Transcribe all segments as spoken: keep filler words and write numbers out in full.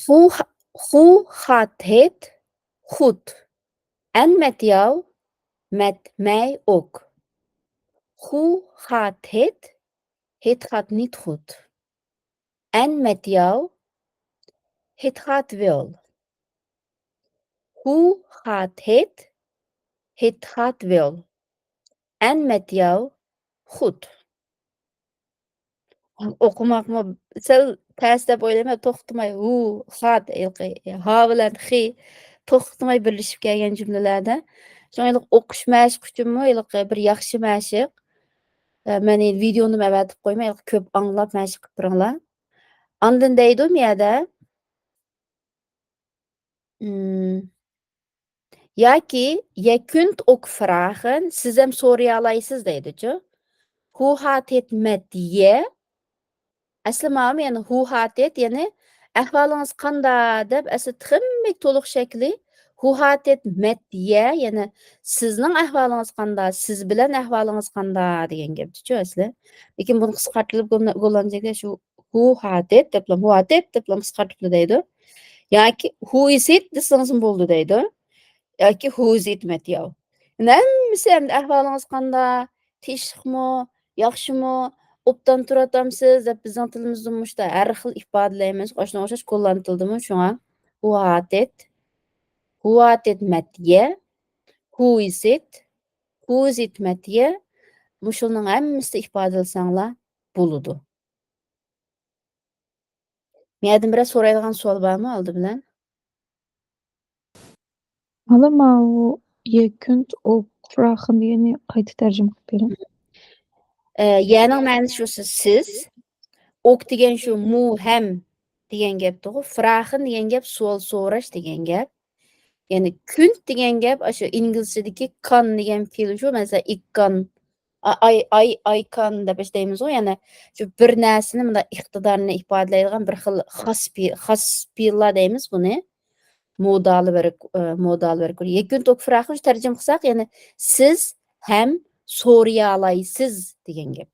Who, who hat het goed en met jou, met mij ook. Who hat het, het gaat niet goed. En met jou, het gaat wel. Who hat het, het gaat wel. En met jou, goed. ئوقۇماقمۇ سەل تەس دەپ ئويلايمەن، توختىماي ھۇ، خات، ھېلىقى ھا بىلەن خى توختىماي بىرلىشىپ كەلگەن جۈملىلەردە. شۇڭا ھېلىقى ئوقۇش مەشىق ئۈچۈنمۇ ھېلىقى بىر ياخشى مەشىق. ئە، مەن ئېنى ۋىدېونىمۇ ئەۋەتىپ قويماي، ھېلىقى كۆپ ئاڭلاپ مەشىق قىلىپ بېرىڭلار. ئاندىن دەيدۇ مۇ يەردە، ئىم، ياكى، Ihr könnt auch fragen، سىزەم سورىيالايسىز دەيدۇچۇ. Who hat het met je؟ ئەسلى ماۋۇ يەنى who hat het، يەنى ئەھۋالىڭىز قاندا دەپ ئەسلى تېخىمۇ تولۇق شەكلى who hat het met je، يەنى سىزنىڭ ئەھۋالىڭىز قاندا، سىز بىلەن ئەھۋالىڭىز قاندا دېگەن گەپچۇ ئەسلى. لېكىن بۇنى قىسقارتىلىپ گول-، گوللاندىچىدا شۇ who hat het دەپلا، who hat het دەپلا قىسقارتىپلا دەيدۇ. ياكى who is it دېسىڭىزمۇ بولىدۇ دەيدۇ. ياكى who is it met jou؟ يەنى ھەممىسى ئەمدى ئەھۋالىڭىز قاندا؟ تىنچلىقمۇ؟ ياخشىمۇ؟ ئوبدان تۇراتامسىز؟ دەپ بىزنىڭ تىلىمىزدا مۇشتا ھەر خىل ئىپادىلەيمىز. ئاشۇنىڭغا ئوخشاش گوللاند تىلىدىمۇ شۇڭا who hat het، who hat het met je، who is it، who is it met je، مۇشۇلارنىڭ ھەممىسىدە ئىپادىلىسەڭلار بولىدۇ. مەيەردىن بىرەر سورايدىغان سوئال بارمۇ ئالدى بىلەن؟ ھالا ماۋۇ Ihr könnt auch fragen دېگەننى قايتا تەرجىمە قىلىپ بېرىڭ. ئە، يەنىڭ مەنىسى شۇ، سىز، سىز. Auch دېگەن شۇ مۇ، ھەم دېگەن گەپتىغۇ. Fragen دېگەن گەپ سوئال سوراش دېگەن گەپ. يەنى könnt دېگەن گەپ ئاشۇ ئىنگلىزچىدىكى kann دېگەن پېئىل شۇ، مەسىلەن، ich kann، I, I, I can دەپ ئىشلەيمىزغۇ، يەنى شۇ بىر نەرسىنى مۇنداق ئىقتىدارنى ئىپادىلەيدىغان بىر خىل خاس پېئىل، خاس پېئىللار دەيمىز بۇنى. Modalverk، ئە، Modalverkord. Ihr könnt auch fragen، تەرجىمە قىلساق، يەنى سىز ھەم سورىيالايسىز دېگەن گەپ.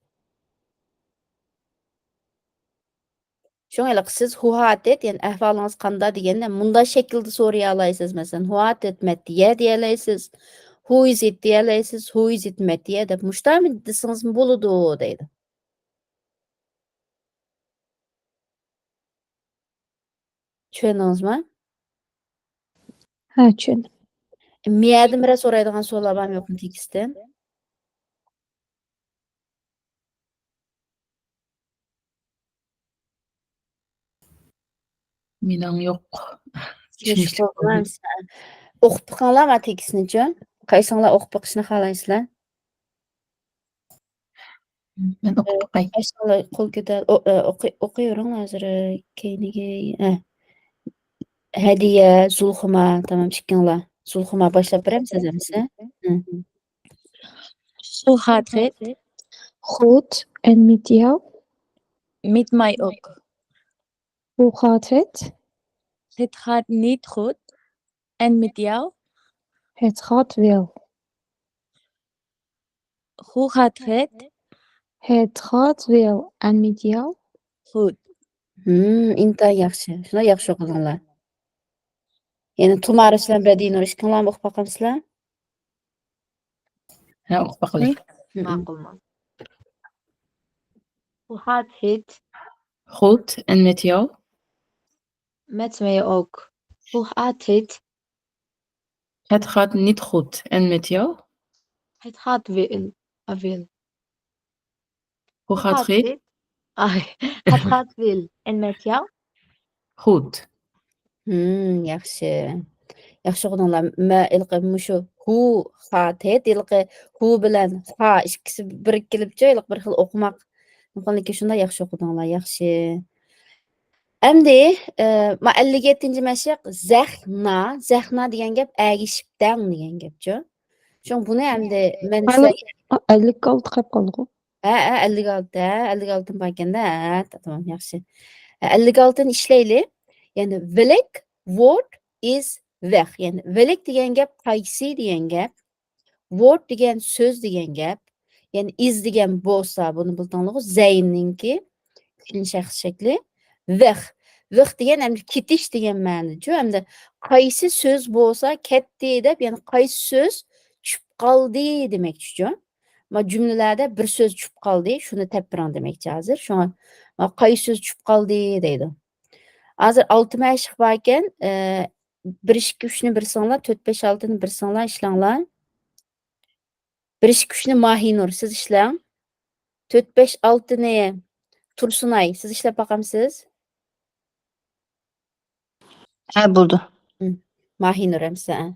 شۇڭا ھېلىقى سىز who hat het، يەنى ئەھۋالىڭىز قاندا دېگەندە، مۇنداق شەكىلدە سورىيالايسىز. مەسىلەن، who hat het met je دېيەلەيسىز، who is it دېيەلەيسىز، who is it met je دەپ مۇشتامۇ دېسىڭىزمۇ بولىدۇ دەيدۇ. چۈشەندىڭىزمۇ؟ ھە، چۈشەندىم. مەيەردىن بىرەر سورايدىغان سوئاللار بارمۇ يوقمۇ تېكىستتىن؟ مېنىڭ يوق. چۈشىنىشلىك بولدى. ئوقۇپ بېقىڭلار ما تېكىستنىچۇ. قايسىڭلار ئوقۇپ بېقىشنى خالايسىلەر؟ مەن ئوقۇپ بېقاي. قايسىڭلار قول كۆتەر-، ئو-، ئە، ئوقۇي-، ئوقۇيۋېرىڭ ھازىر، ئە، كەينىگە، ئە. ھەدىيە، زۇلخۇما، تامام، ئىككىڭلار. زۇلخۇما باشلاپ بېرەمسىز ئەمىسە؟ ھە. Who hat het؟ Goed, en met jou؟ Met mij ook. Hoe gaat het؟ Het gaat niet goed. En met jou? Het gaat wel. Hoe gaat het? Het gaat wel. En met jou? Goed. ھىم، ئىنتايىن ياخشى. شۇنداق ياخشى ئوقۇدۇڭلار. يەنە تۇمارىس بىلەن بەدىنۇر ئىككىڭلارمۇ ئوقۇپ باقامسىلەر؟ ھە، ئوقۇپ باقىلى. ھىم. ماقۇل، ماقۇل. Hoe gaat het؟ Goed, en met jou؟ Met mij ook. Hoe gaat het? Het gaat niet goed. En met jou? Het gaat wel. Ah, wel. Hoe gaat het? Ah, het gaat wel. En met jou? Goed. ھىم، ياخشى. ياخشى ئوقۇدۇڭلار. مەن ھېلىقى مۇشۇ ھۇ، خا، تېت، ھېلىقى ھۇ بىلەن خا ئىككىسى بىرگە كېلىپچۇ، ھېلىقى بىر خىل ئوقۇماق. لېكىن شۇنداق ياخشى ئوقۇدۇڭلار، ياخشى. ئەمدى، ئە، ما ئەللىك يەتتىنچى مەشىق، زەخنا، زەخنا دېگەن گەپ ئەگىشىپ دەڭ دېگەن گەپچۇ. شۇڭا بۇنى ئەمدى مەن ھازىر سىلەرگە ئەللىك ئالتە قېلىپ قالدىغۇ. ھە، ھە، ئەللىك ئالتە، ھە، ئەللىك ئالتە باركەندە، ھە، تامام، ياخشى. ھە، ئەللىك ئالتىنى ئىشلەيلى. يەنى، ۋېلىك ۋورد ئىز ۋېخ. يەنى، ۋېلىك دېگەن گەپ قايسى دېگەن گەپ. ۋورد دېگەن سۆز دېگەن گەپ. يەنى، ئىز دېگەن بولسا، بۇنى بىلدىڭلىغۇ، زەيننىڭكى ئۈچىنچى شەخس شەكلى. ۋېخ. ۋېق دېگەن ئەمدى كېتىش دېگەن مەنىدىچۇ. ئەمدى قايسى سۆز بولسا كەتتى دەپ، يەنى قايسى سۆز چۈشۈپ قالدى دېمەكچىچۇ. ما جۈملىلەردە بىر سۆز چۈشۈپ قالدى، شۇنى تېپىپ بېرىڭ دېمەكچى ھازىر. شۇڭا، ما قايسى سۆز چۈشۈپ قالدى دەيدۇ. ھازىر ئالتە مەشىق باركەن، ئە، بىر، ئىككى، ئۈچنى بىر ساڭلا، تۆت، بەش، ئالتىنى بىر ساڭلا، ئىشلەڭلار. بىر، ئىككى، ئۈچنى ماھىنۇر، سىز ئىشلەڭ. تۆت، بەش، ئالتىنى تۇرسۇنئاي، سىز ئىشلەپ باقامسىز؟ ھە، بولدى. ھىم. ماھىنۇر ئەمسە، ھە.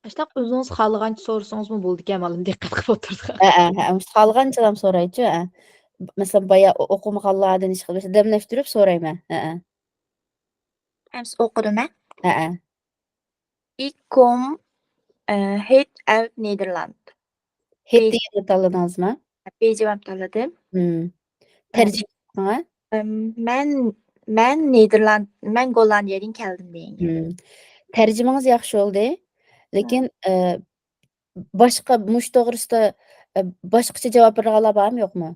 ئاشۇنداق ئۆزىڭىز خالىغانچە سورىسىڭىزمۇ بولىدىكەن، مالىم دىققەت قىلىپ ئولتۇردۇق. ھە، ھە، ھە، خالىغانچىلام سورايچۇ، ھە. مەسىلەن، بايا ئو-، ئوقۇمىغانلار ئادىنى ئىشقىلىپ دەملەشتۈرۈپ سورايمەن. ھە، ھە. ئەمسە ئوقۇدۇم، ھە؟ ھە، ھە. ئىك كوم، ئە، ھېت ئەۋت نېدېرلاند. ھېت بې- دېگەننى تاللىدىڭىزمۇ؟ بې جاۋاب تاللىدىم. ھىم. ئە، تەرجىمە قىلسىڭىز؟ ئەم، مەن، مەن نېدېرلاند، مەن گوللاندىيەدىن كەلدىم دېگەن گەپ. ھىم. تەرجىمىڭىز ياخشى بولدى. ھە. لېكىن، ئە، باشقا مۇشۇ توغرىسىدا، ئە، باشقىچە جاۋاب بېرىدىغانلار بارمۇ، يوقمۇ؟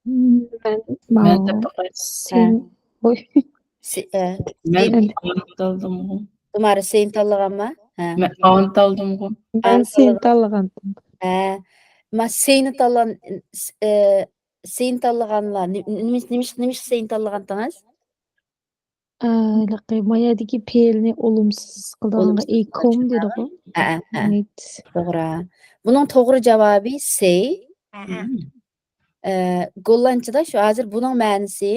مەن، مەن ماۋۇ دەپ باقاي. سېن، ھە. ۋوي. سې-، ئە، مەن سېنى ئانت ئالدىمغۇ. تۇمارا سېنى تاللىغانما؟ ھە. مەن ئانت ئالدىمغۇ. مەن ئانت سېنى ئالدىم. تاللىغانتىم. ھە. ما سېنى تاللىغان، ئە، سېنى تاللىغانلار، نېمە، نېمە، نېمىش-، نېمىشقا سېنى تاللىغانتىڭىز؟ ئە، ھېلىقى مايادىكى پېئىلنى ئولۇمسىز قىلىدىغانغا ئولۇمسىز ئېكوم قىلىدىغان. دېدىغۇ. ھە، ھە، ھە. توغرا. بۇنىڭ توغرا جاۋابى سېي. ھە، ھە. ئە، گوللاندچىدا شۇ، ھازىر بۇنىڭ مەنىسى،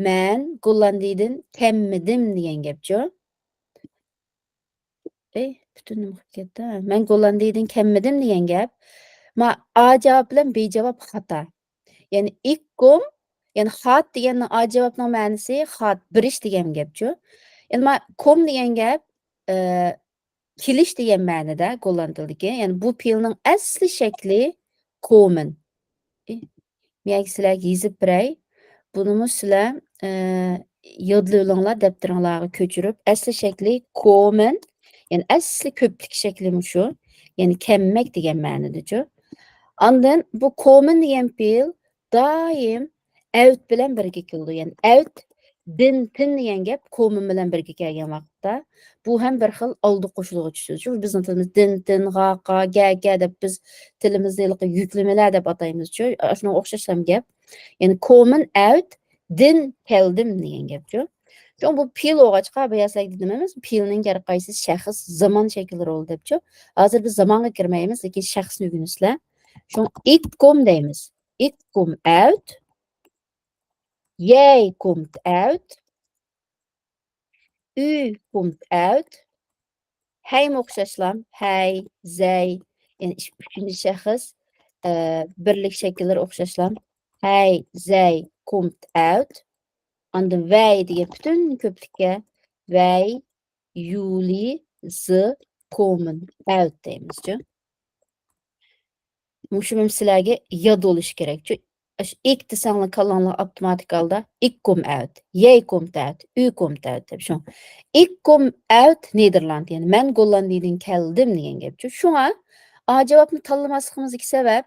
مەن گوللاندىيىدىن كەلمىدىم دېگەن گەپچۇ. ئەي، پۈتۈن نېمە قىلىپ كەتتى؟ ھە، مەن گوللاندىيىدىن كەلمىدىم دېگەن گەپ. ما، ئا جاۋاب بىلەن بې جاۋاب خاتا. يەنى ئىك كوم، يەنى خات دېگەننىڭ ئا جاۋابنىڭ مەنىسى خات، بېرىش دېگەن گەپچۇ. يەنى ما، كوم دېگەن گەپ، ئە، كېلىش دېگەن مەنىدە گوللاند تىلىدىكى. يەنى بۇ پېئىلنىڭ ئەسلى شەكلى كومېن. ئى، مەن سىلەرگە يېزىپ بېرەي. بۇنىمۇ سىلەر، ئە، يادلىۋېلىڭلار، دەپتىرىڭلارغا كۆچۈرۈپ. ئەسلى شەكلى كومېن، يەنى ئەسلى كۆپلۈك شەكلى مۇشۇ. يەنى كەممەك دېگەن مەنىدىچۇ. ئاندىن بۇ كومېن دېگەن پېئىل دائىم ئەۋت بىلەن بىرگە كېلىدۇ. يەنى ئەۋت، دىن، تىن دېگەن گەپ كومېن بىلەن بىرگە كەلگەن ۋاقىتتا، بۇ ھەم بىر خىل ئالدى قوشۇلغۇچ سۆز. شۇ بىزنىڭ تىلىمىز دىن، تىن، غا، قا، گە، كە دەپ بىز تىلىمىزنى ھېلىقى يۈكلىمىلەر دەپ ئاتايمىزچۇ. ئاشۇنىڭغا ئوخشاشلا گەپ. يەنى كومېن ئەۋت، دىن كەلدىم دېگەن گەپچۇ. چوڭ بۇ پېئىل بولغاچقا، بۇ يەسلەك دېدىم ئەمەس، پېئىلنىڭ ھەر قايسى شەخس، زامان شەكىللىرى بولىدۇ دەپچۇ. ھازىر بىز زامانغا كىرمەيمىز، لېكىن شەخسنى ئۆگىنىسىلەر. شۇڭا ئىك كوم دەيمىز. ئىك كوم ئەۋت، يەي كومت ئەۋت، ئۈ كومت ئەۋت، ھەيمۇ ئوخشاشلام، ھەي، زەي، يەنى ئۈچ-، ئۈچىنچى شەخس، ئە، بىرلىك شەكىللىرى ئوخشاشلام، ھەي، زەي، كومت ئەۋت، ئاندىن ۋەي دېگەن پۈتۈن كۆپلۈككە، ۋەي، يۇلى، زى، كومېن ئەۋت دەيمىزچۇ. مۇشۇ مەن سىلەرگە ياد بولۇشى كېرەك. چۈ-، ئاشۇ ئىك دېسەڭلار كاللاڭلار ئاپتوماتىك ھالدا ئىك كوم ئەۋت، يەي كومت ئەۋت، ئۈ كومت ئەۋت دەپ شۇ. ئىك كوم ئەۋت نېدېرلاند، يەنى مەن گوللاندىيىدىن كەلدىم دېگەن گەپچۇ. شۇڭا ئا جاۋابنى تاللىماسلىقىمىزدىكى سەۋەب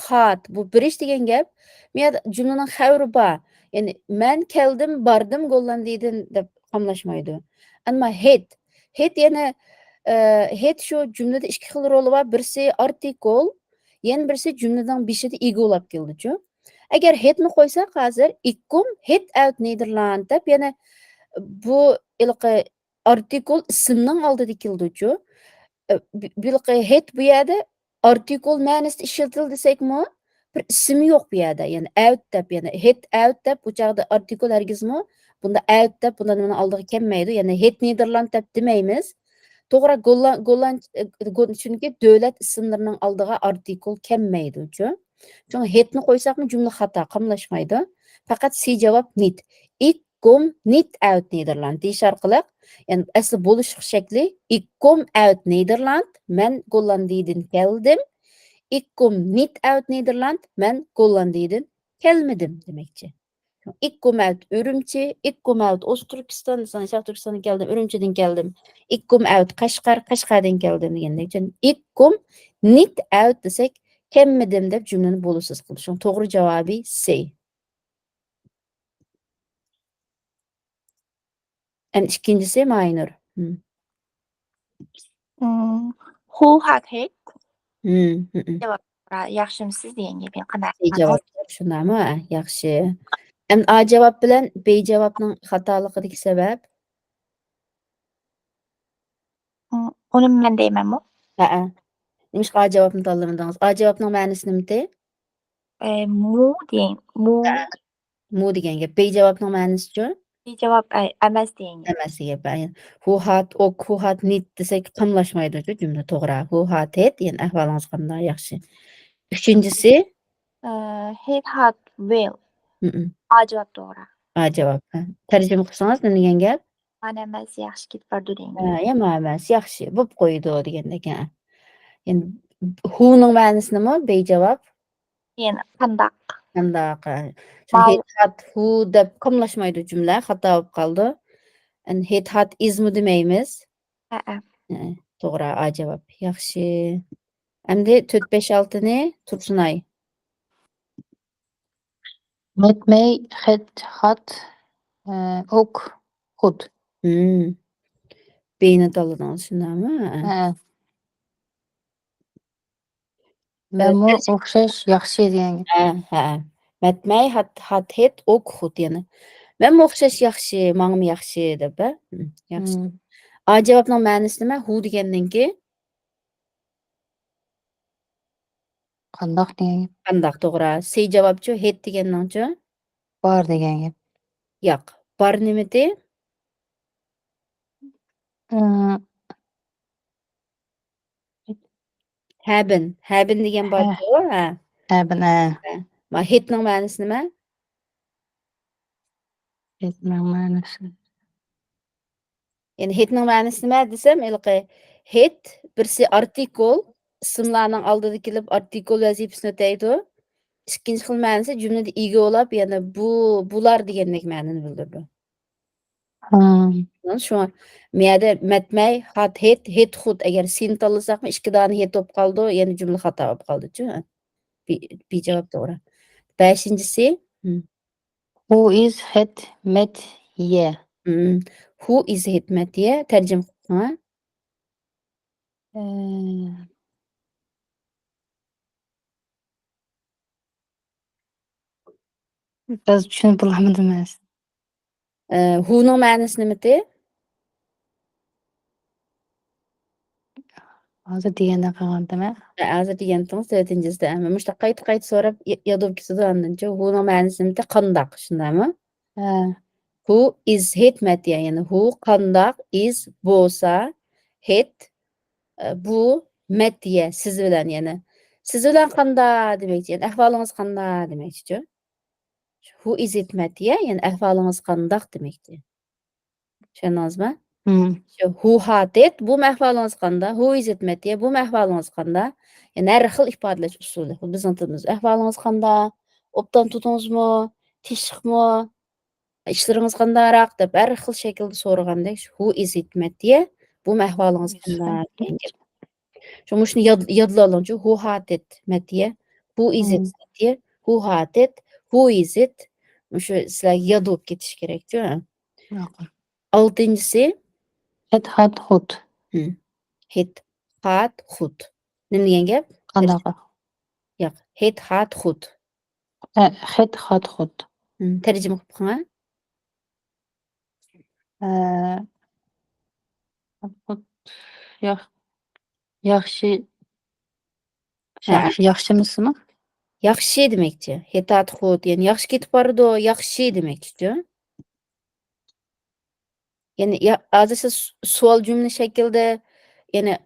خات، بۇ بېرىش دېگەن گەپ. بۇ يەردە جۈملىنىڭ خەۋىرى بار. يەنى مەن كەلدىم، باردىم گوللاندىيىدىن دەپ قاملاشمايدۇ. ئەمما ھېت، ھېت يەنە، ئە، ھېت شۇ جۈملىدە ئىككى خىل رولى بار. بىرسى ئارتىكول، يەنە بىرسى جۈملىنىڭ بېشىدا ئىگە بولاپ كېلىدىچۇ. ئەگەر ھېتنى قويساق ھازىر، ئىككوم ھېت ئەۋت نېدېرلاند دەپ، يەنە بۇ ھېلىقى ئارتىكول ئىسىمنىڭ ئالدىدا كېلىدۇچۇ. ئە، بۇ-، ھېلىقى ھېت بۇ يەردە ئارتىكول مەنىسىدە ئىشلىتىلدى دېسەكمۇ، بىر ئىسىم يوق بۇ يەردە. يەنى ئەۋت دەپ، يەنى ھېت ئەۋت دەپ، بۇ چاغدا ئارتىكول ھەرگىزمۇ بۇندا ئەۋت دەپ، بۇندا نېمىنىڭ ئالدىغا كەلمەيدۇ. يەنى ھېت نېدېرلاند دەپ دېمەيمىز. توغرا، گوللا-، گوللاند-، ئە، گو-، چۈنكى دۆلەت ئىسىملىرىنىڭ ئالدىغا ئارتىكول كەلمەيدۇچۇ. شۇڭا ھېتنى قويساقمۇ جۈملە خاتا، قاملاشمايدۇ. پەقەت سى جاۋاب نېت. ئىك كوم نېت ئەۋت نېدېرلاند دېيىش ئارقىلىق، يەنى ئەسلى بولۇشلۇق شەكلى، ئىك كوم ئەۋت نېدېرلاند، مەن گوللاندىيىدىن كەلدىم. ئىك كوم نېت ئەۋت نېدېرلاند، مەن گوللاندىيىدىن كەلمىدىم دېمەكچى. ئىك كوم ئەۋت ئۈرۈمچى، ئىك كوم ئەۋت ئوستتۇركىستان، مەسىلەن، شەرقىي تۈركىستاندىن كەلدىم، ئۈرۈمچىدىن كەلدىم. ئىك كوم ئەۋت قەشقەر، قەشقەردىن كەلدىم دېگەندەك. ئىك كوم نېت ئەۋت دېسەك، كەلمىدىم دەپ جۈملىنى بولۇشسىز قىلدى. شۇڭا توغرا جاۋابى سى. ئەمدى ئىككىنچىسى، ماينۇر. مم. مم، Who had hate؟ مم، مم. جاۋاب، ياخشىمسىز دېگەن گەپ. قانداق؟ سى جاۋاب، شۇنداقمۇ؟ ھە، ياخشى. ئەمدى ئا جاۋاب بىلەن بى جاۋابنىڭ خاتالىقىدىكى سەۋەب؟ مم، ئۇنى مەن دەيمەنمۇ؟ ھەئە. نېمىشقا ئا جاۋابنى تاللىمىدىڭىز؟ ئا جاۋابنىڭ مەنىسى نېمىتى؟ ئە، مۇ دېگەن، مۇ. ھەئە. مۇ دېگەن گەپ. بى جاۋابنىڭ مەنىسىچۇ؟ بى جاۋاب، ئە، ئەمەس دېگەن گەپ. ئەمەس دېگەن گەپ. ھە، يەنى، Who had, ok, who had, need دېسەك قاملاشمايدۇچۇ جۈملە، توغرا. Who had hate، يەنى ئەھۋالىڭىز قانداق؟ ياخشى. ئۈچىنچىسى؟ ئە، Hate had well. مم. ئا جاۋاب توغرا. ئا جاۋاب. ھە. تەرجىمە قىلسىڭىز نېمە دېگەن گەپ؟ مانا ئەمەس، ياخشى كېتىپ بارىدۇ دېگەن ھە، گەپ. يا مانا ئەمەس، ياخشى، بوپ قويىدۇ دېگەندەك. ھە. يەنى، who نىڭ مەنىسى نېمە؟ بى جاۋاب. يەنى قانداق؟ قانداق؟ ھە. شۇ ماۋ- Hate had, who دەپ قاملاشمايدۇ جۈملە، خاتا بولۇپ قالىدۇ. ئەمدى hate had is مۇ دېمەيمىز. ھەئە. ھە، توغرا، ئا جاۋاب. ياخشى. ئەمدى تۆت، بەش، ئالتىنى تۇرسۇنئاي. مەتمەي، خەت، خات، ئە، ئوك، خۇت. مم. بىنى تاللىدىڭىز، شۇنداقمۇ؟ ھە. ھە. مەنمۇ ئوخشاش ياخشى دېگەن گەپ. ھە، ھە. مەتمەي، خەت، خات، ئوك، خۇت يەنە. مەنمۇ ئوخشاش ياخشى، ماڭىمۇ ياخشى دەپ، ھە؟ مم، ياخشى. مم. ئا جاۋابنىڭ مەنىسى نېمە؟ Who دېگەندىن كېيىن؟ قانداق دېگەن گەپ. قانداق، توغرا. سى جاۋابچۇ؟ Hate دېگەننىڭچۇ؟ بار دېگەن گەپ. ياق. بار نېمىتى؟ ئىم. Haven't. Haven't دېگەن ھە. بارچۇ؟ ھە. Haven't، ھە. ھە. ما، hateنىڭ مەنىسى نېمە؟ Hateنىڭ مەنىسى. يەنى hateنىڭ مەنىسى نېمە دېسەم، ھېلىقى hate بىرسى ئارتىكۇل، ئىسىملارنىڭ ئالدىدا كېلىپ ئارتىكۇل ۋەزىپىسىنى ئۆتەيدۇ. ئىككىنچى خىل مەنىسى جۈملىدە ئىگە بولاپ، يەنى بۇ، بۇلار دېگەندەك مەنىنى بىلدۈرىدۇ. ھا. شۇڭا مەيەردە مەتمەي، خات، ھېت، ھېت، خۇت. ئەگەر سىنى تاللىساقمۇ، ئىككى دانە ھېت بولۇپ قالىدۇ، يەنى جۈملە خاتا بولۇپ قالىدۇچۇ. بى، بى جاۋاب توغرا. بەشىنچىسى. ھىم. Who is het met ye؟ ھىم. Who is het met ye؟ تەرجىمە قىلىپ قويۇڭ. ئە، بىراز چۈشىنىپ بولالمىدىم مەن. ئە، whoنىڭ مەنىسى نېمىتى؟ ھازىر دېگەندەك قىلغانتىم، ھە؟ ھە، ھازىر دېگەنتىڭىز تۆتىنچىسىدە. ھە، مۇشۇنداق قايتا-قايتا سوراپ ي-، ياد بولۇپ كېتىدۇ ئاندىنچۇ. Whoنىڭ مەنىسى نېمىتى؟ قانداق، شۇنداقمۇ؟ ھە. Who is het met ye؟ يەنى who قانداق، is بولسا، het، ئە، بۇ، met ye سىز بىلەن يەنى. سىز بىلەن قانداق دېمەكچى، يەنى ئەھۋالىڭىز قانداق دېمەكچىچۇ. Who is het met ye؟ يەنى ئەھۋالىڭىز قانداق دېمەكچى. چۈشەندىڭىزمۇ؟ ھىم. شۇ who hat it، بۇمۇ ئەھۋالىڭىز قانداق؟ Who is het met ye؟ بۇمۇ ئەھۋالىڭىز قانداق؟ يەنى ھەر خىل ئىپادىلەش ئۇسۇلى. بۇ بىزنىڭ تىلىمىز. ئەھۋالىڭىز قانداق؟ ئوبدان تۇردىڭىزمۇ؟ تېشىقمۇ؟ ئىشلىرىڭىز قانداقراق؟ دەپ ھەر خىل شەكىلدە سورىغاندەك، شۇ who is het met ye؟ بۇمۇ ئەھۋالىڭىز قانداق دېگەن گەپ. شۇڭا مۇشۇنى ياد-، يادلىۋالىڭچۇ. Who hat it met ye؟ Who is het ھىم. met ye؟ Who hat it؟ Who is it؟ مۇشۇ سىلەرگە ياد بولۇپ كېتىشى كېرەكچۇ. ماقۇل. ئالتىنچىسى. Het hat hut. ھىم. Het hat hut. نېمە دېگەن گەپ؟ قانداق؟ ياق. Het hat hut. ھە، het hat hut. ھىم، تەرجىمە قىلىپ بېقىڭ. ئە، ياخ-، ياخشى، ھە. ياخشى، ياخشىمۇسىمۇ؟ ياخشى دېمەكچى. Het hat hut، يەنى ياخشى كېتىپ بارىدۇ، ياخشى دېمەكچىچۇ. يەنى يا-، ھازىر سىز سوئال جۈملە شەكلىدە، يەنى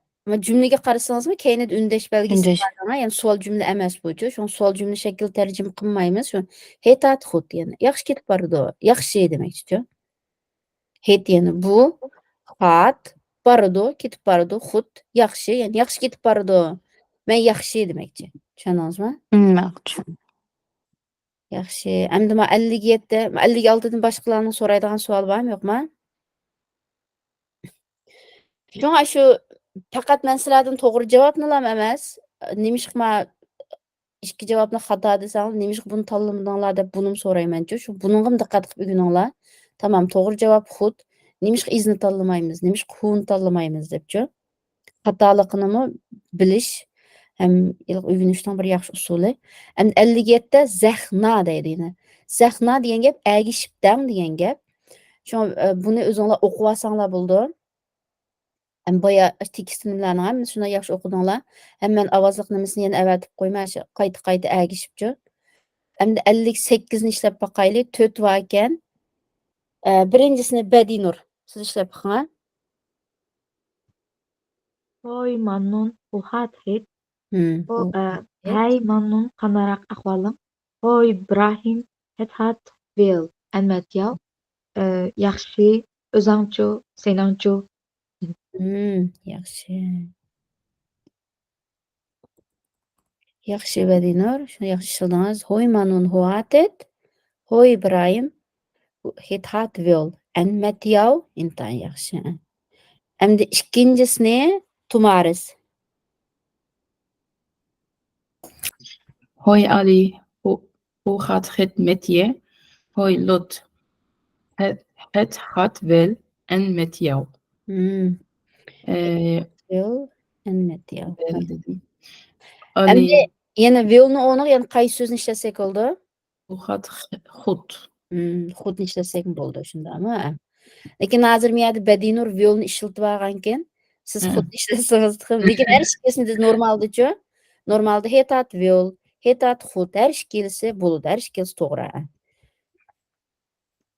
جۈملىگە قارىسىڭىزمۇ كەينىدە ئۈندەش بەلگىسى ئۈندەش. بار، يەنى سوئال جۈملە ئەمەس بۇچۇ. شۇڭا سوئال جۈملە شەكلىدە تەرجىمە قىلمايمىز. شۇ het hat hut، يەنى ياخشى كېتىپ بارىدۇ، ياخشى دېمەكچىچۇ. Het يەنى بۇ، hat بارىدۇ، كېتىپ بارىدۇ، hut ياخشى، يەنى ياخشى كېتىپ بارىدۇ. مەن ياخشى دېمەكچى. چۈشەندىڭىزمۇ؟ ھىم، ماقۇل. ياخشى. ئەمدى ما ئەللىك يەتتە، ئەللىك ئالتىدىن باشقىلارنىڭ سورايدىغان سوئالى بارمۇ، يوقمۇ؟ شۇڭا شۇ پەقەت مەن سىلەردىن توغرا جاۋابنىلا ئەمەس، نېمىشقا ما ئىككى جاۋابنى خاتا دېسەڭلار، نېمىشقا بۇنى تاللىمىدىڭلار دەپ بۇنىمۇ سورايمەنچۇ. شۇ بۇنىڭغىمۇ دىققەت قىلىپ ئۆگىنىڭلار. تامام، توغرا جاۋاب خۇد. نېمىشقا ئىزنى تاللىمايمىز، نېمىشقا ھۇنى تاللىمايمىز دەپچۇ. خاتالىقىنىمۇ بىلىش ھەم ئۆگىنىشنىڭ بىر ياخشى ئۇسۇلى. ئەمدى ئەللىك يەتتە زەخنا دەيدۇ يەنە. زەخنا دېگەن گەپ ئەگىشىپ دەڭ دېگەن گەپ. شۇڭا، ئە، بۇنى ئۆزۈڭلار ئوقۇۋالساڭلار بولىدۇ. ئەمدى بايا تېكىستنىملەرنىڭ ھەممىسىنى شۇنداق ياخشى ئوقۇدۇڭلار. ھەم مەن ئاۋازلىق نېمىسىنى يەنە ئەۋەتىپ قويماي، شۇ قايتا-قايتا ئەگىشىپچۇ. ئەمدى ئەللىك سەككىزنى ئىشلەپ باقايلى. تۆت بار ئىكەن. ئە، بىرىنچىسىنى بەدىنۇر، سىز ئىشلەپ بېقىڭ. ھوي، مەمنۇن، ھۇ ھات ھېت. ھىم، ھو، ھۇ ئە، ھات ھېت. ھەي، مەمنۇن، قانداقراق ئەھۋالىڭ؟ ھوي، ئىبراھىم، ھېت ھات ۋېل، ئەن مەت ياۋ. ئە، ياخشى، ئۆزەڭچۇ، سېنىڭچۇ؟ ھىم، ياخشى. ياخشى، بەدىنۇر، شۇ ياخشى ئىشلىدىڭىز. ھوي، مەمنۇن، ھۇ ھات ھېت. ھوي، ئىبراھىم، ھېت ھات ۋېل، ئەن مەت ياۋ، ئىنتايىن ياخشى. ئەمدى ئىككىنچىسىنى تۇمارىس. ھوي، ئالى، ھۇ، ھۇ ھات ھېت مەت يە. ھوي، لوت، ھېت، ھېت ھات ۋېل، ئەن مەت ياۋ. ھىم. ئە، ۋېل، ئەن مەت ياۋ. ۋېل دېدىم. ئالى. ئەمدى يەنە ۋېلنى ئورنىغا يەنە قايسى سۆزنى ئىشلەتسەك بولىدۇ؟ ھۇ ھات خۇت. ھىم، خۇتنى ئىشلەتسەكمۇ بولىدۇ، شۇنداقمۇ؟ لېكىن ھازىر مەن يەردە بەدىنۇر ۋېلنى ئىشلىتىۋالغانكەن، سىز ھە. خۇتنى ئىشلەتسىڭىز تېخى. لېكىن ھەر ئىككىسىنى نورمالدىچۇ؟ نورمالدا ھېت ھات ۋېل، ھېت ھات خۇت، ھەر ئىككىلىسى بولىدۇ، ھەر ئىككىلىسى توغرا.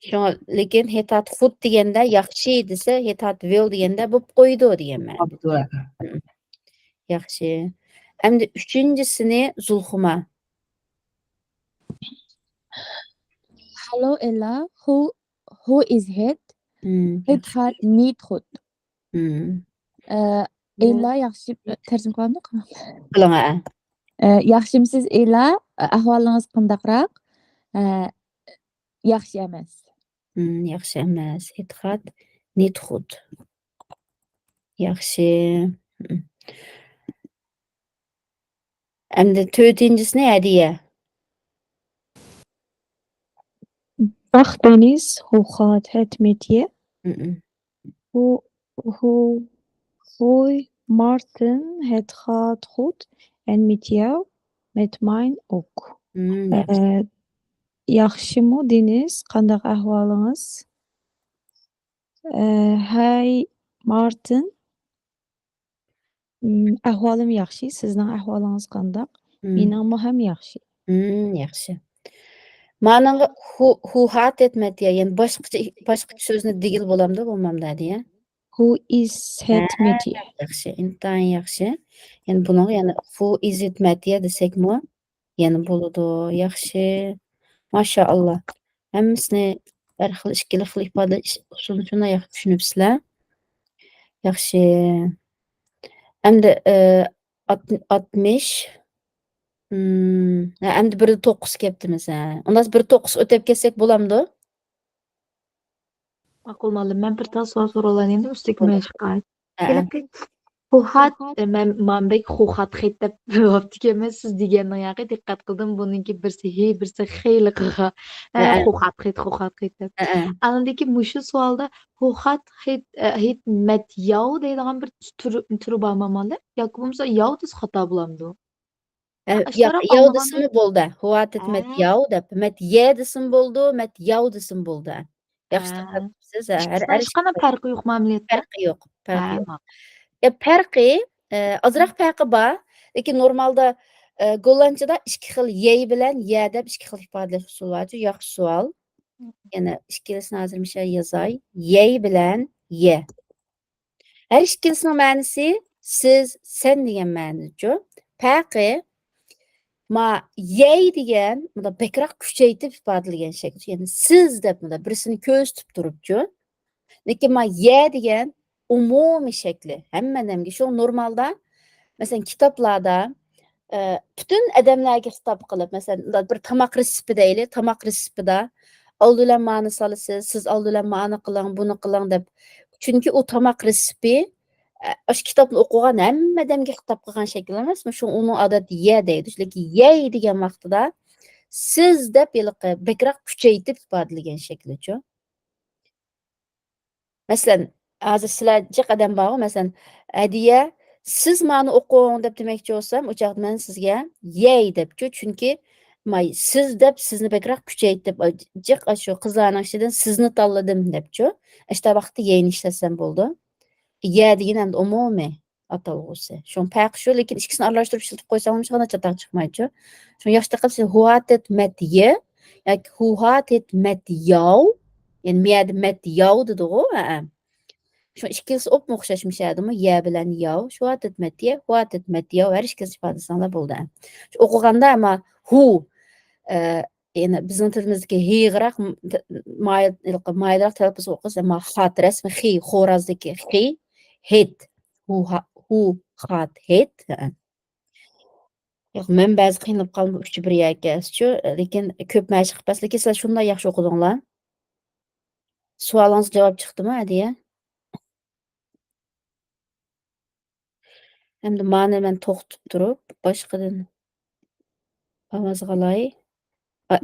شۇڭا، لېكىن ھېت ھات خۇت دېگەندە ياخشى دېسە، ھېت ھات ۋېل دېگەندە بولۇپ قويىدۇ دېگەن مەنىدە. بوپتۇ، ھە. ھىم. ياخشى. ئەمدى ئۈچىنچىسىنى زۇلخۇما. Hallo Ella, who, who is het? ھىم، Het ياخشى. Gaat niet goed. ھىم. ئە، ئېلا ياخشى، تەرجىمە قىلامدۇ؟ قىلىڭ، ھە. ئە، ياخشىمسىز ئېلا؟ ئەھۋالىڭىز قانداقراق؟ ئە، ياخشى ئەمەس. ھىم، ياخشى ئەمەس. Het gaat niet goed. ياخشى. ھىم. ئەمدى تۆتىنچىسىنى ھەدىيە. Dag Dennis, hoe gaat het met je? ھىم. Hoe, hoe, hoi Martin, het gaat goed. En met jou? Met mij ook. ھىم، ياخشى. ئە، ياخشىمۇ، دېنىس؟ قانداق ئەھۋالىڭىز؟ ئە، ھەي، مارتىن. ئىم، ئەھۋالىم ياخشى، سىزنىڭ ئەھۋالىڭىز قانداق؟ مم. مېنىڭمۇ ھەم ياخشى. مم، ياخشى. مانىڭغا ھۇ، ھۇ ھات ھېت مەت يە، يەنى باشقىچە، باشقىچە سۆزنى دېگىلى بولامدۇ، بولمامدۇ دېيە؟ Who is ھېت مەت يە. ھە، ياخشى، ئىنتايىن ياخشى. يەنى بۇنىڭغا يەنە who is ھېت مەت يە دېسەكمۇ يەنە بولىدۇ. ياخشى. ماشائاللا. ھەممىسىنى ھەر خىل ئىككىلا خىل ئىپادىلەش ئۇسۇلىنى شۇنداق ياخشى چۈشىنىپسىلەر. ياخشى. ئەمدى، ئى، ئات-، ئاتمىش. مم، ھە، ئەمدى بىردە توققۇز كەپتىمىز، ھە. ئۇنداق بىردە توققۇز ئۆتەپ كەتسەك بولامدۇ؟ ماقۇل، مۇئەللىم. مەن بىر تال سوئال سوراۋالايلى ئەمدى ئۇستىكمەن بولدى. ئىشقا. ھەئە. پۇخات، ئە، مەن، مەن بەك خوخات خېت دەپ بوپتىكەنمەن، سىز دېگەننىڭ ياقى دىققەت قىلدىم، بۇنىڭكى بىرسى ھى، بىرسى خېلىقىغا. ئە، ھەئە. خوخات خېت، خوخات خېت دەپ. ھەئە. ئاندىن كېيىن مۇشۇ سوئالدا خوخات خېت، ئە، ھېت مەت ياۋ دەيدىغان بىر تۈرى، تۈرى بارمۇ مانا؟ ياكى بولمىسا ياۋ دېسە خاتا بولامدۇ؟ ئە، ياق، ئاشكارا ياۋ ئاڭلىغاندا دېسىمۇ بولدى. ھۇ ھات ھېت مەت ھە. ياۋ دەپ، مەت يە دېسىمۇ بولىدۇ، مەت ياۋ دېسىمۇ بولدى. ياخشى ھە. دىققەت قىلىپسىز، ھە، ھەر، ھەر ھېچقانداق پەرقى يوقمۇ ئەمەلىيەتتە؟ پەرقى يوق، پەرقى ھە، يوق. ماقۇل. يا، پەرقى، ئە، ئازراق پەرقى بار. لېكىن نورمالدا، ئە، گوللاندچىدا ئىككى خىل يەي بىلەن يە دەپ ئىككى خىل ئىپادىلەش ئۇسۇلى بارچۇ. ياخشى سوئال. يەنە ئىككىلىسىنى ھازىر مۇشۇ يەردە يازاي. يەي بىلەن يە. ھەر ئىككىلىسىنىڭ مەنىسى سىز، سەن دېگەن مەنىدىچۇ. پەرقى، ما، يەي دېگەن مۇنداق بەكرەك كۈچەيتىپ ئىپادىلىگەن شەكىل. يەنى سىز دەپ مۇنداق بىرسىنى كۆرسىتىپ تۇرۇپچۇ. لېكىن ما، يە دېگەن ئومۇمىي شەكلى، ھەممە ئادەمگە. شۇ نورمالدا، مەسىلەن، كىتابلاردا، ئە، پۈتۈن ئادەملەرگە خىتاب قىلىپ، مەسىلەن، بىر تاماق رېتسېپى دەيلى، تاماق رېتسېپىدا ئالدى بىلەن مانى سالىسىز، سىز ئالدى بىلەن مانى قىلىڭ، بۇنى قىلىڭ دەپ. چۈنكى ئۇ تاماق رېتسېپى، ئە، ئاشۇ كىتابنى ئوقۇغان ھەممە ئادەمگە خىتاب قىلغان شەكىل ئەمەسمۇ؟ شۇڭا ئۇنىڭ ئادەتتە يە دەيدۇ. لېكىن يەي دېگەن ۋاقتىدا سىز دەپ ھېلىقى بەكرەك كۈچەيتىپ ئىپادىلىگەن شەكلىچۇ. مەسىلەن، ھازىر سىلەر جىق ئادەم بارغۇ، مەسىلەن، ھەدىيە، سىز مانا ئوقۇڭ دەپ دېمەكچى بولسام، ئۇ چاغدا مەن سىزگە يەي دەپچۇ، چۈنكى ماي سىز دەپ سىزنى بەكرەك كۈچەيتىپ، جىق ئاشۇ قىزلارنىڭ ئىچىدىن سىزنى تاللىدىم دەپچۇ. ئىشتا ۋاقىتتا يەينى ئىشلەتسەم بولىدۇ. يە دېگەن ئەمدى ئومۇمىي ئاتالغۇسى. شۇڭا پەرقى شۇ، لېكىن ئىككىسىنى ئارىلاشتۇرۇپ ئىشلىتىپ قويساڭلار ھېچقانداق چاتاق چىقمايدۇ. شۇڭا ياخشى دىققەت قىلىپ، ھۇ ھا تېت مەت يې ياكى ھۇ ھا تېت مەت ياۋ. يەنى مەيەدە مەت ياۋ دېدىغۇ، ھەئە. شۇ ئىككىلىسى ئوپمۇ ئوخشاش مۇشۇ يەردىمۇ، يە بىلەن ياۋ، شۇ ھا تېت مەت يې، ھۇ ھا تېت مەت ياۋ، ھەر ئىككىلىسى ئىپادىسىڭلار بولدى. شۇ ئوقۇغاندا ئەمما ھۇ، ئە، يەنە بىزنىڭ تىلىمىزدىكى ھىغىراق م-، ت-، مايىل-، مايىلراق تەلەپپۇز قىلسا، ئەمما خات رەسمى خى، خورازدىكى خى، ھېت، ھۇ ھا-، ھۇ خات ھېت. ھە. ياق، مەن بەزى قىينىلىپ قالدىم، ئۈچ بىر ياكى ئەسچۇ، لېكىن كۆپ مەشىق قىلىپ، لېكىن سىلەر شۇنداق ياخشى ئوقۇدۇڭلار. سوئالىڭىزغا جاۋاب چىقتىمۇ، ھەدىيە؟ ئەمدى مانى مەن توختىتىپ تۇرۇپ، باشقىدىن ئاۋاز ئالاي. ئا،